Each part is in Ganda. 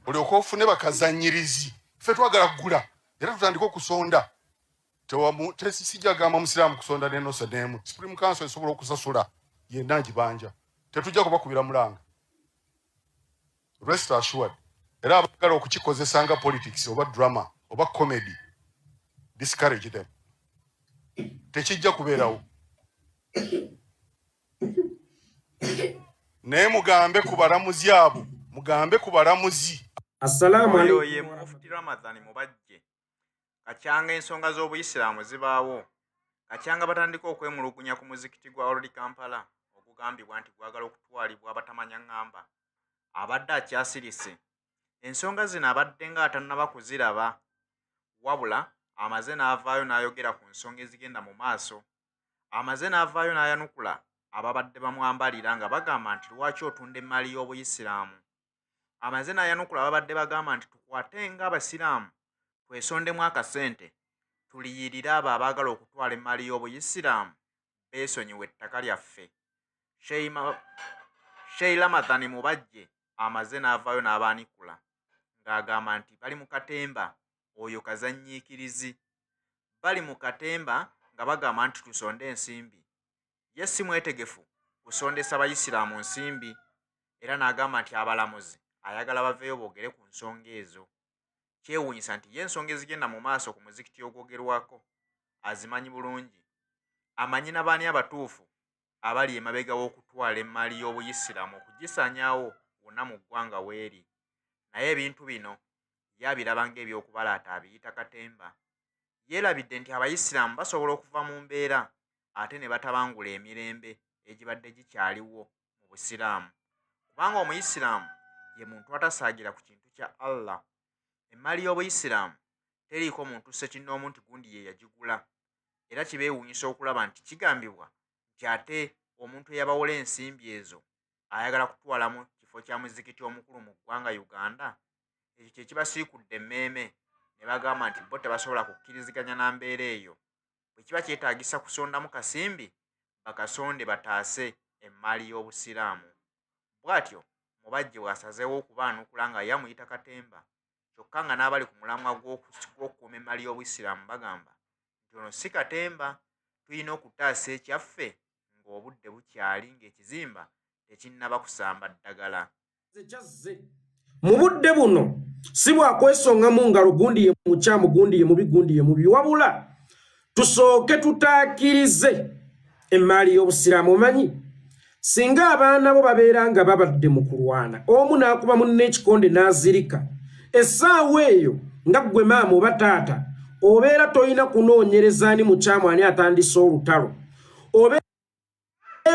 Olyoke ofune bakazanyirizi. Ffe twagala kugula era tutandike okusonda. Sijja gamba musiraamu kusonda nenosa n'emu. Supreme Council esobola okusasula yenna ngibanja. Tetujja kubakubira mulanga. Rest assured. Era abagala okukikozesa nga politics oba drama oba comedy, discourage them. Tekijja kubeerawo. Naye mugambe ku balamuzi abo, mugambe ku balamuzi. Assalaamu Oyo alaikum. ye Mufti Ramadhan Mubajje. Kakyanga ensonga z'Obuyisiraamu zibaawo, kakyanga batandika okwemulugunya ku muzikiti gwa Old Kampala ogugambibwa nti gwagala okutwalibwa abatamanya ngamba. Abadde akyasirise. Ensonga zino abadde nga atannaba kuziraba wabula amaze n'avaayo n'ayogera ku nsonga ezigenda mu maaso. Amaze n'avaayo n'ayanukula ababadde bamwambalira nga bagamba nti lwaki otunda emmaali y'Obuyisiraamu. Amaze n'ayanukula ababadde bagamba nti tukwate ng'Abasiraamu twesondemu akasente tuliyirire abo abaagala okutwala emmaali y'Obuyisiraamu beesonyiwe ettaka lyaffe. Sheikh Ramadhan Mubajje amaze n'avaayo n'abaanikula ng'agamba nti bali mu katemba oyo kazannyiikirizi. Bali mu katemba nga bagamba nti tusonde ensimbi. Ye si mwetegefu kusondesa Bayisiraamu nsimbi era n'agamba nti abalamuzi ayagala baveeyo boogere ku nsonga ezo. Kyewuunyisa nti ye ensonga ezigenda mu maaso ku muzikiti ogwogerwako azimanyi bulungi. Amanyi na baani abatuufu abali emabega w'okutwala emmaali y'Obuyisiraamu okugisaanyaawo wonna mu ggwanga w'eri. Naye ebintu bino ye abiraba ng'eby'okubalaata abiyita katemba. Yeerabidde nti Abayisiraamu basobola okuva mu mbeera ate ne batabangula emirembe egibadde gikyaliwo mu Busiraamu kubanga Omuyisiraamu ye muntu atasaagira ku kintu kya Allah. Emmaali y'Obuyisiraamu teriiko muntu ssekinnoomu nti gundi ye yagigula era kibeewuunyisa okulaba nti kigambibwa nti ate omuntu eyabawola ensimbi ezo ayagala kutwalamu kifo kya muzikiti omukulu mu ggwanga Uganda. Ekyo kye kibasiikudde emmeeme ne bagamba nti bo tebasobola kukkiriziganya na mbeera eyo. Bwe kiba kyetaagisa kusondamu kasimbi, bakasonde bataase emmaali y'Obusiraamu. Bw'atyo Mubajje bw'asazeewo okubaanukula nga ye amuyita katemba kyokka nga n'abali ku mulamwa gw'okukuuma emmaali y'Obusiraamu bagamba nti ono si katemba, tulina okutaasa ekyaffe ng'obudde bukyali ng'ekizimba tekinnaba kusamba ddagala. Kyazze mu budde buno si bwakwesonga mu ngalo gundi ye mukyamu gundi ye mubi gundi ye mubi, wabula tusooke tutaakirize emmaali y'Obusiraamu. Omanyi singa abaana bo babeera nga babadde mu kulwana, omu n'akuba munne ekikonde n'azirika, essaawa eyo nga ggwe maama oba taata obeera tolina kunoonyereza ani mukyamu ani atandise olutalo, obeera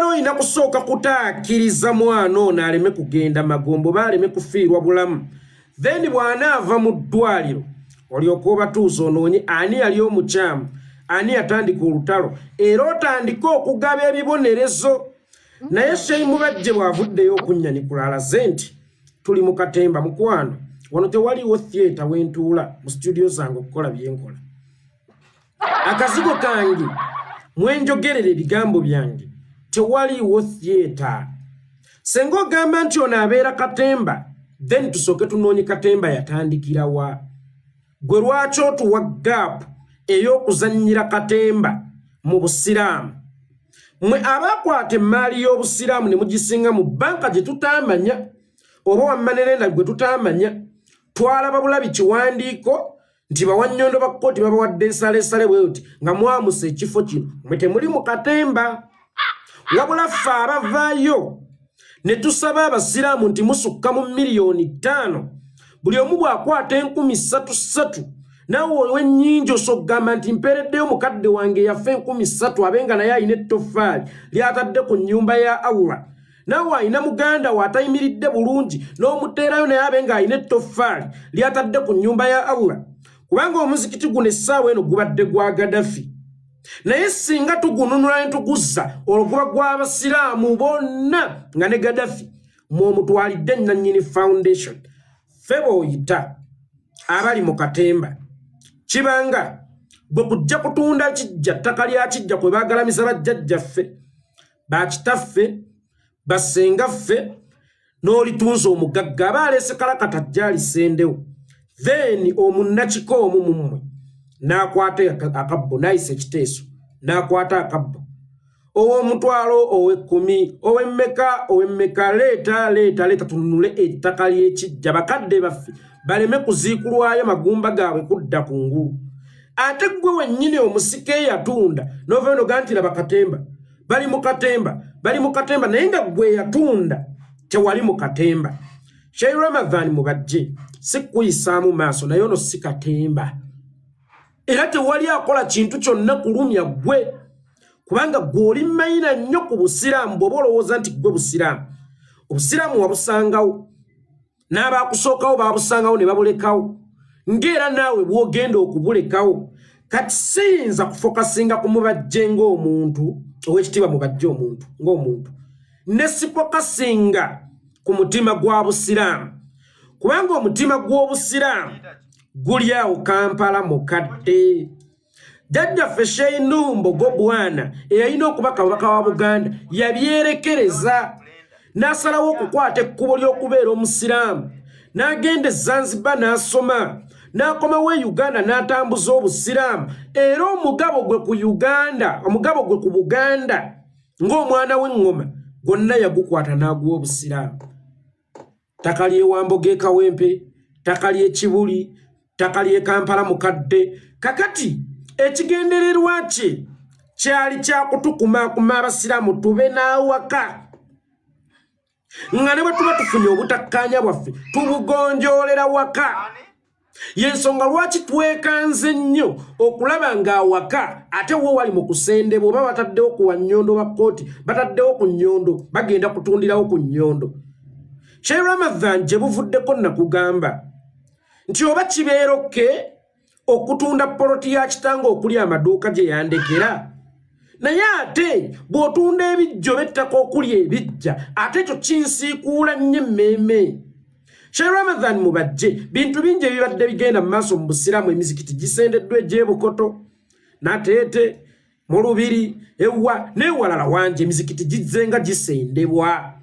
olina kusooka kutaakiriza mwana ono aleme kugenda magombo oba aleme kufiirwa bulamu. Then bw'anaava mu ddwaliro olyoka obatuuza onoonye ani yali omukyamu, ani yatandika olutalo, era otandike okugaba ebibonerezo. Naye Sheikh Mubajje bw'avuddeyo okunnyanikula alaze nti tuli mu katemba. Mukwano, wano tewaliwo theatre wentuula mu studio zange okukola byenkola. Akazigo kange mwenjogerera ebigambo byange, tewaliwo theatre. Senga ogamba nti ono abeera katemba, then tusooke tunoonye katemba yatandikirawa. Gwe lwaki otuwa gaapu ey'okuzannyira katemba mu Busiraamu? Mwe abakwata emmaali y'Obusiraamu ne mugisinga mu banka gye tutaamanya oba wammanerenda gwe tutaamanya, twalaba bulabi kiwandiiko nti bawannyondo ba kkooti babawadde nsalesale bweuti nga mwamusa ekifo kino, mwe temuli mu katemba. Wabula ffe abavaayo ne tusaba Abasiraamu nti musukka mu 5,000,000, buli omu bw'akwata 3,000 naawe ow'ennyingi osogamba nti mpeereddeyo mukadde wange yafa 3,000 abe nga naye alina ettoffaali ly'atadde ku nnyumba ya Allah. Naawe alina muganda we atayimiridde bulungi n'omuteerayo naye abe ng'alina ettoffaali ly'atadde ku nnyumba ya Allah, kubanga omuzikiti guno essaawa eno gubadde gwa Gaddafi, naye singa tugununula ne tuguzza olwo guba gw'Abasiraamu bonna nga ne Gaddafi mw'omutwalidde nnannyini foundation. Ffe b'oyita abali mu katemba kibanga gwe kujja kutunda kijja, ttaka lya kijja kwe baagalamiza bajjajjaffe, bakitaffe, bassengaffe. N'olitunza omugagga aba aleese kalakata ajja alisendewo, then omunnakika omu mummwe n'akwata akabbo, n'ayisa ekiteeso n'akwata akabbo, ow'omutwalo, ow'ekkumi, ow'emmeka, ow'emmeka, leeta, leeta, leeta, tununule ettaka ly'ekijja, bakadde baffe baleme kuziikulwayo magumba gaabwe kudda ku ngulu. Ate ggwe wennyini omusika eyatunda n'ovayo noga nti laba katemba, bali mu katemba, bali mu katemba, naye nga ggwe eyatunda tewali mu katemba. Sheikh Ramadhan Mubajje, si kukuyisaamu maaso, naye ono si katemba, era tewali akola kintu kyonna kulumya ggwe, kubanga ggwe oli mayina nnyo ku busiraamu. Bw'oba olowooza nti ggwe busiraamu, obusiraamu wabusangawo n'abaakusookawo baabusangawo ne babulekawo, ng'era naawe bw'ogenda okubulekawo. Kati siyinza kufokasinga ku Mubajje ng'omuntu ow'ekitiibwa, Mubajje omuntu ng'omuntu, ne sifokasinga ku mutima gwa busiraamu, kubanga omutima gw'obusiraamu guli awo Kampala Mukadde. Jjajjaffe Sheikh Nuhu Mbogo Bwana, eyalina okuba kabaka wa Buganda, yabyerekereza n'asalawo okukwata ekkubo ly'okubeera omusiraamu, n'agenda e Zanzibar n'asoma, n'akomawo e Uganda n'atambuza obusiraamu. Era omugabo gwe ku Uganda, omugabo gwe ku Buganda ng'omwana w'eŋŋoma gwonna yagukwata n'aguwa obusiraamu. Ttaka ly'ewamboga e Kawempe, ttaka ly'e Kibuli, ttaka ly'e Kampala Mukadde. Kakati ekigendererwa kye kyali kya kutukumaakuma abasiraamu tube n'awaka, nga ne bwe tuba tufunye obutakkaanya bwaffe tubugonjoolera waka. Yensonga lwaki twekanze nnyo okulaba ng'awaka ate wo wali mu kusendebwa, oba bataddewo ku wannyondo ba kkooti, bataddewo ku nnyondo, bagenda kutundirawo ku nnyondo. Sheikh Ramadhan, gye buvuddeko nakugamba nti oba kibeera okke okutunda poloti ya kitange okuli amaduuka gye yandekera, naye ate bw'otunda ebijja oba ettaka okuli ebijja, ate ekyo kinsiikuula nnyo emmeeme. Sheikh Ramadhan Mubajje, bintu bingi ebibadde bigenda mu maaso mu busiraamu. Emizikiti gisendeddwa egy'ebukoto, Nateete, mu Lubiri, ewa n'ewalala wangi, emizikiti gizzenga gisendebwa.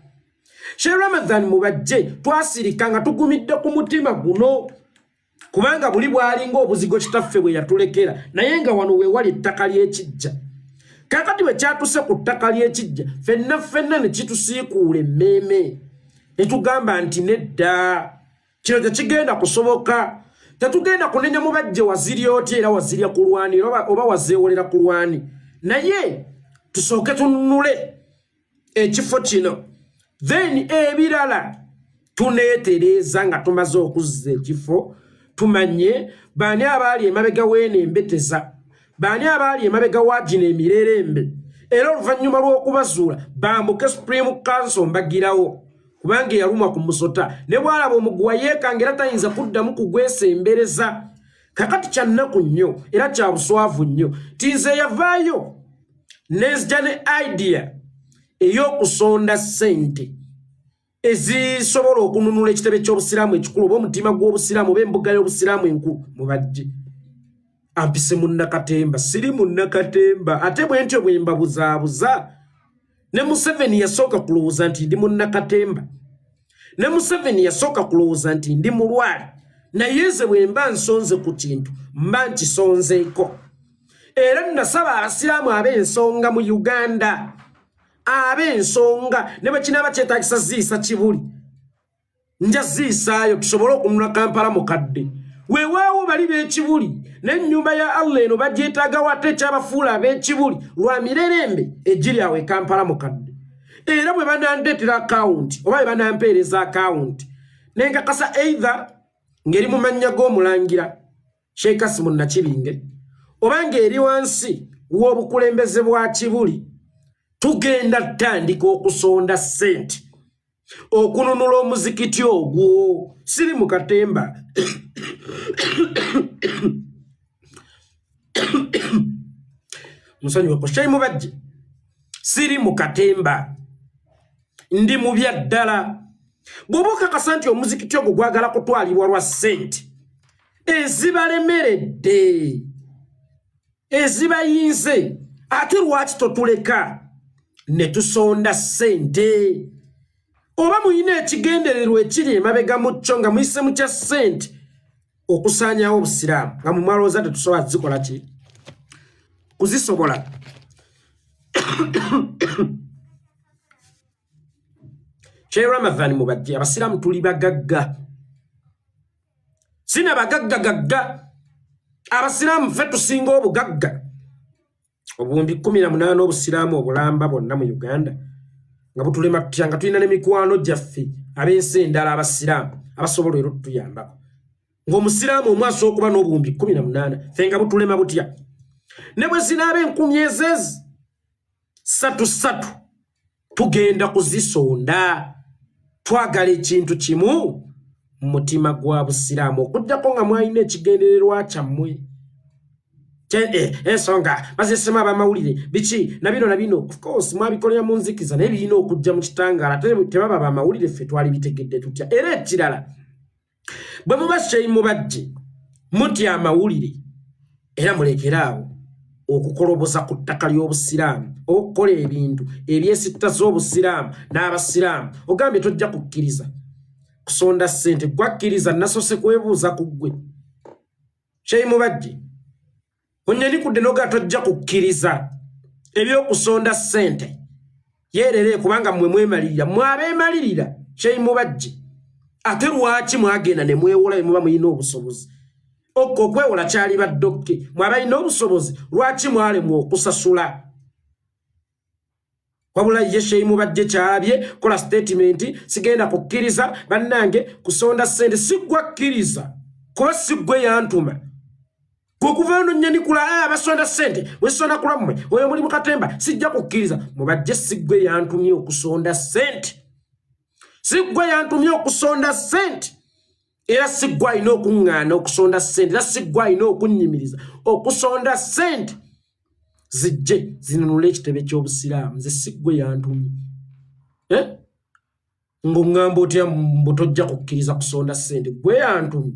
Sheikh Ramadhan Mubajje, twasirika nga tugumidde ku mutima guno, kubanga buli bwalinga obuzigo kitaffe bwe yatulekera, naye nga wano weewali ettaka ly'ekijja. Kakati bwe kyatuse ku ttaka ly'ekijja, fenna ffenna ne kitusiikuula emmeeme, ne tugamba nti nedda, kino tekigenda kusoboka. Tetugenda kunenya Mubajje wazirya otya, era wazirya kulwani oba wazeewolera kulwani, naye tusooke tununule ekifo kino, then ebirala tuneetereeza nga tumaze okuzza ekifo, tumanye baani abaali emabega weeno embeteza, baani abaali emabega wa gino emirerembe, era oluvannyuma lw'okubazuula bambuke Supreme Council mbagirawo, kubanga eyalumwa ku musota ne bw'alaba omuguwa yeekanga, era tayinza kuddamu kugwesembereza. Kakati kya nnaku nnyo era kya buswavu nnyo ti nze yavaayo nenzija ne idea ey'okusonda ssente ezisobola okununula ekitebe ky'obusiraamu ekikulu, oba omutima gw'obusiraamu, oba embuga y'obusiraamu enkulu. Mubajje ampise munnakatemba, siri munnakatemba. Ate bwe ntyo bwe mbabuzaabuza, ne Museveni yasooka kulowooza nti ndi munnakatemba, ne Museveni yasooka kulowooza nti ndi mulwale, naye nze bwe mba nsonze ku kintu mba nkisonzeeko. Era nasaba abasiraamu ab'ensonga mu Uganda, ab'ensonga, ne bwe kinaaba kyetaagisa ziisa Kibuli, nja ziisaayo, tusobole okunula Kampala Mukadde. Weewaawo bali b'Ekibuli n'ennyumba ya Allah eno bagyetaagawo, ate ekyabafuula ab'Ekibuli lwa mirerembe egiri awo e Kampala Mukadde. Era bwe banandeetera akawunti oba bwe banampeereza akawunti nenkakasa either ng'eri mu mannya g'omulangira Sheikh Kasimu Nakibinge oba ng'eri wansi w'obukulembeze bwa Kibuli, tugenda tutandika okusonda ssente okununula omuzikiti ogwo. Siri mu katemba. Musonyiweko, Sheikh Mubajje, siri mu katemba, ndi mu bya ddala. Bw'oba okakasa nti omuzikiti ogwo gwagala kutwalibwa lwa ssente ezibalemeredde, ezibayinze, ate lwaki totuleka ne tusonda ssente? Oba mulina ekigendererwa ekiri emabega mu kyo nga muyise mu kya ssente okusaanyawo obusiraamu, nga mumwalowooza tetusobola zikola ki kuzisobola. Kye Ramadhan mubajje, abasiraamu tuli bagagga, sina bagagga gagga, abasiraamu ffe tusinga obugagga obuwumbi 18 obusiraamu obulamba bwonna mu Uganda nga butulema tutya, nga tulina ne mikwano gyaffe ab'ensi endala abasiraamu abasobola era otutuyambako, ng'omusiraamu omu asobola okuba n'obuwumbi 18, ffe nga butulema butya? Ne bwe zinaaba enkumi ezezi ssatu ssatu tugenda kuzisonda. Twagala ekintu kimu mu mutima gwa busiraamu, okuddako nga mwalina ekigendererwa kyammwe. Ensonga bazisemu abamawulire biki na bino na bino, of course mwabikolera mu nzikiza, naye birina okujja mu kitangaala. Tebaba bamawulire, ffe twali bitegedde tutya? Era ekirala, bwe muba sheyi mubajje mutya amawulire, era mulekere awo okukoloboza ku ttaka ly'obusiraamu, okukola ebintu ebyesitta z'obusiraamu n'abasiraamu. Ogambye tojja kukkiriza kusonda ssente, gwakkiriza. Nasose kwebuuza ku ggwe sheyi mubajje, onyanikudde noga tojja kukkiriza ebyokusonda ssente yerere, kubanga mmwe mwemalirira, mwe abeemalirira. Sheyi mubajje, ate lwaki mwagenda ne mwewola bwe muba mulina obusobozi? Okko okwewola kyali baddokke, mwe abalina obusobozi lwaki mwalemwa okusasula? Wabula ye sheyi mubajje kyalabye kola statement, sigenda kukkiriza bannange kusonda ssente. Siggwa kkiriza, kuba siggwe yantuma kwekuva eno nyanikula abasonda ssente wesonda kulammwe oyo muli mukatemba, sijja kukkiriza. Mubajje, siggwe yantumye okusonda ssente, siggwe yantumye okusonda ssente, era siggwe alina okuŋŋaana okusonda ssente, era siggwe alina okunnyimiriza okusonda ssente zijje zinunule ekitebe ky'obusiraamu. Nze siggwe yantumye. Ng'oŋŋamba otya mbu tojja kukkiriza kusonda ssente? Gwe yantumye,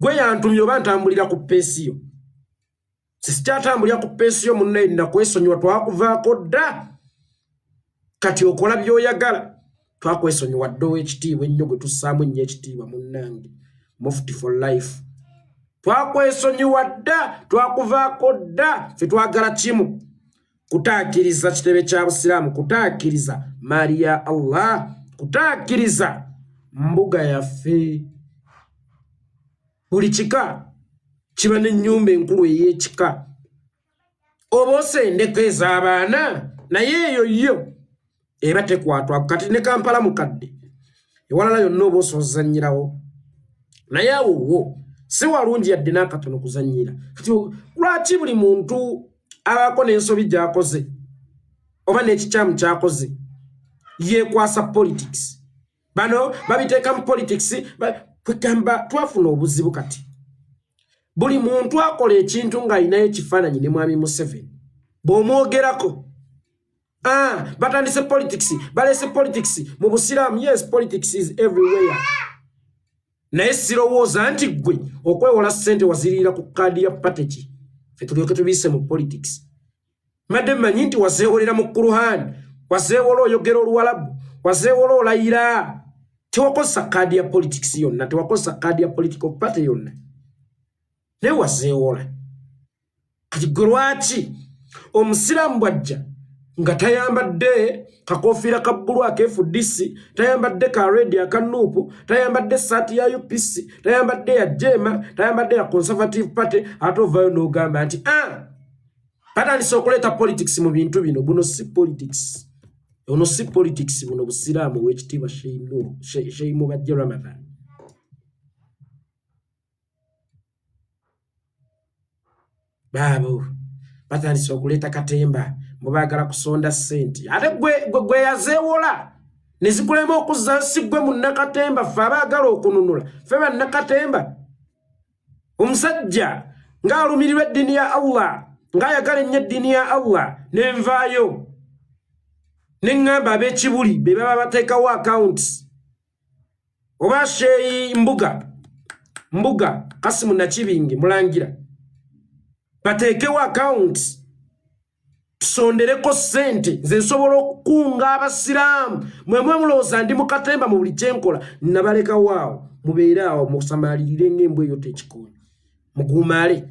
gwe yantumye oba ntambulira ku peesiyo? Sisikyatambulira ku peesiyo munnaye, nakwesonyiwa, twakuvaako dda, kati okola by'oyagala. Twakwesonyiwa dda, ow'ekitiibwa ennyo gwe tussaamu ennyo ekitiibwa munnange, Mufti for life, twakwesonyiwa dda, twakuvaako dda. Ffe twagala kimu, kutaakiriza kitebe kya busiraamu, kutaakiriza maali ya Allah, kutaakiriza mbuga yaffe. Buli kika kiba n'ennyumba enkulu ey'ekika, oba osendeko ez'abaana, naye eyo yo eba tekwatwa. Kati ne Kampala mukadde, ewalala yonna oba osozanyirawo, naye awo wo si walungi yadde n'akatono kuzannyira. Kati lwaki buli muntu abaako n'ensobi gy'akoze oba n'ekikyamu ky'akoze yeekwasa politics? Bano babiteeka mu politics. Kwegamba twafuna obuzibu kati buli muntu akola ekintu ng'alinayo ekifaananyi ne mwami Museveni bw'omwogerako, batandise politics, balese politics mu busiraamu. Yes, politics is everywhere, naye sirowooza nti ggwe okwewola ssente waziriira ku kaadi ya party ki fe tulyoke tubiise mu politics. Mbadde mmanyi nti wazeewolera mu Kuruhaani, wazeewola oyogera Oluwalabu, wazeewola olayira, tewakozesa kaadi ya politics yonna, tewakozesa kaadi ya political party yonna, naye wazeewola. Kati gwe lwaki omusiraamu bwajja nga tayambadde kakofiira ka bbulu aka FDC, tayambadde ka red aka NUP, tayambadde saati ya UPC, tayambadde ya JEEMA, tayambadde ya Conservative Party, ate ovayo n'ogamba nti batandise okuleeta politics mu bintu bino? Buno si politics, ono si politics, buno busiraamu. Ow'ekitiibwa Sheyi Mubajje Ramadhan, baabo batandise okuleeta katemba mbu baagala kusonda ssente, ate gwe yazeewola ne zikulema okuzza. Nsi gwe munnakatemba, ffe abaagala okununula ffe bannakatemba. Omusajja ng'alumirirwa eddiini ya Allah, ng'ayagala ennyo eddiini ya Allah, nenvaayo ne ŋŋamba ab'ekibuli be baba bateekawo accounts, oba Sheyi Mbuga Kasimu Nakibinge mulangira bateekewo accounts. Tusondereko ssente. Nze nsobola okukunga abasiraamu. Mwemwe mulowooza ndi mukatemba mu buli kyenkola. Nabalekawo awo, mubeere awo musamalirire ng'embwa eyo tekikoonyi, mugumaale.